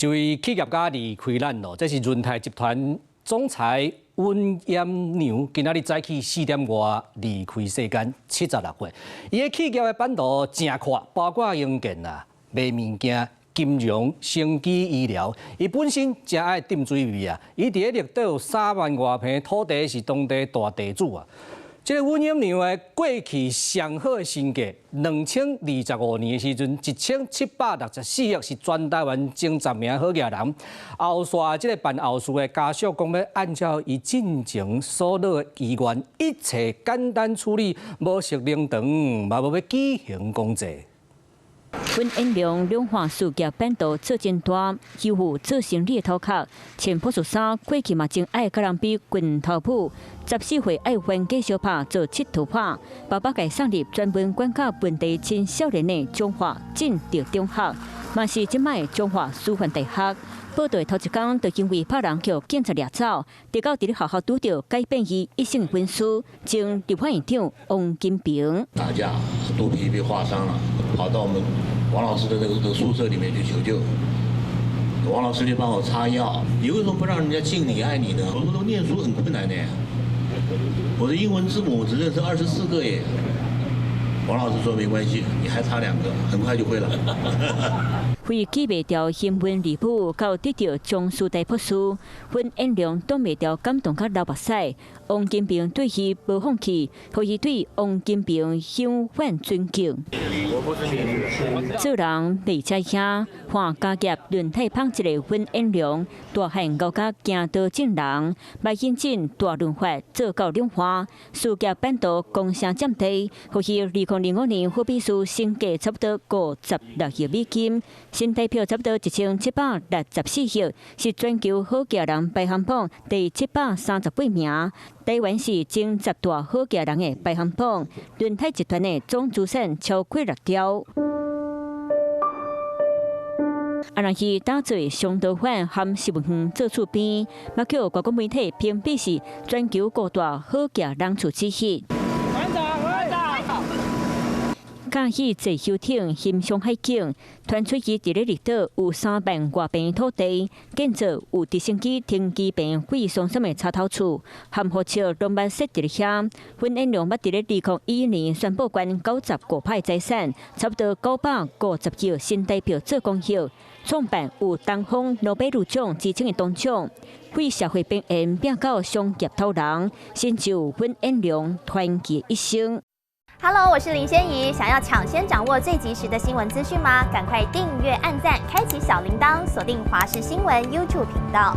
一位企業家離開咱咯，這是潤泰集團總裁溫彥良，今仔日早起4點外離開世間，76歲。伊的企業的版圖誠闊，包括營建啊、賣物件、金融、生技醫療。伊本身誠愛浸水味啊，伊佇咧綠島3萬外坪土地是當地大地主啊。這個溫彥良的過去上好的身價，2025年的時陣，1764億，是全台灣前10名好額人。後續這個辦後事的家屬講欲按照伊進前所落的遺願，一切簡單處理，無設靈堂，嘛無欲舉行公祭。溫彥良兩岸事業版圖做真大，幾乎做生理的頭殼，穿樸素衫，過去嘛真愛佮人比拳頭譜。14歲愛還價相拍做佚佗拍，爸爸共送入專門管教問題青少年的彰化進德中學，嘛是這擺彰化師範大學。報到頭一工就因為拍人予警察掠走，直到佇咧學校拄著改變伊一生的恩師，前立法院長王金平。打架，肚皮被劃傷了，跑到我們王老師的那個宿舍裡面去求救。王老師就幫我擦藥。你為什麼不讓人家敬你愛你呢？我說都念書很困難的，我的英文字母只認識24個耶。王老師說沒關係，你還差兩個，很快就會了。飛記袂牢新聞離譜，到得著中師大博士，溫彥良擋袂牢感動甲流目屎。王金平對伊無放棄，予伊對王金平永遠尊敬。做人袂遮兄，換家業輪替捧一个溫彥良，大漢熬甲行刀證人，來引進大潤發做到兩岸，事業版圖攻聲佔地，予伊2005年富比士身價差不多56億美金，新台票差不多1764億，是全球好額人排行榜第738名。台灣是前10大好額人的排行榜，輪胎集團的總資產超過6兆。啊，若是打做雙導反含新聞園做厝邊，嘛予外國媒體評比是全球五大好額人厝之一。駕駛坐遊艇欣賞海景，傳出伊佇咧綠島有3萬外坪土地，建造有直升機停機坪、費雙什的插頭厝，含貨車攏捌設佇咧遐。溫彥良捌佇咧2011年宣布捐95%財產，差不多950億新台票做公益，創辦有東方諾貝爾獎之稱的東廠，為社會邊緣變到商業頭人，成就溫彥良傳奇一生。 Hello，我是林仙怡。想要搶先掌握最及時的新聞資訊嗎？趕快訂閱、按讚、開啟小鈴鐺，鎖定華視新聞 YouTube 頻道。